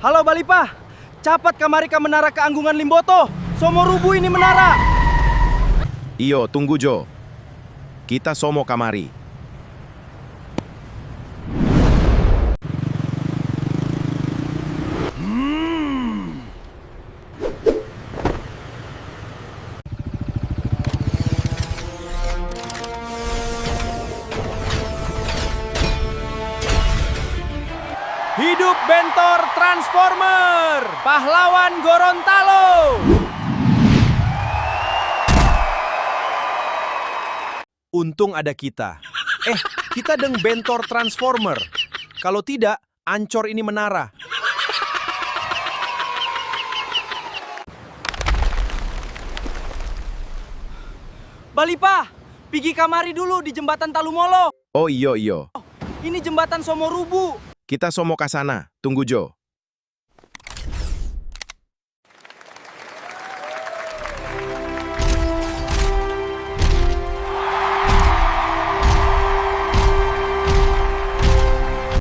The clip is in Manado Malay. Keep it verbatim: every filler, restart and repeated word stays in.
Halo Balipa, capat kamari ka Menara Keanggungan Limboto, so mo rubu ini menara. Iyo, tunggu jo. Kita so mo kamari. Hidup Bentor Transformer, pahlawan Gorontalo. Untung ada kita. Eh, kita deng Bentor Transformer. Kalo tidak, ancor ini menara. Balipa, pigi kamari dulu di jembatan Talumolo. Oh iyo, iyo. Ini jembatan so mo rubu. Kita so mo ka sana, tunggu jo.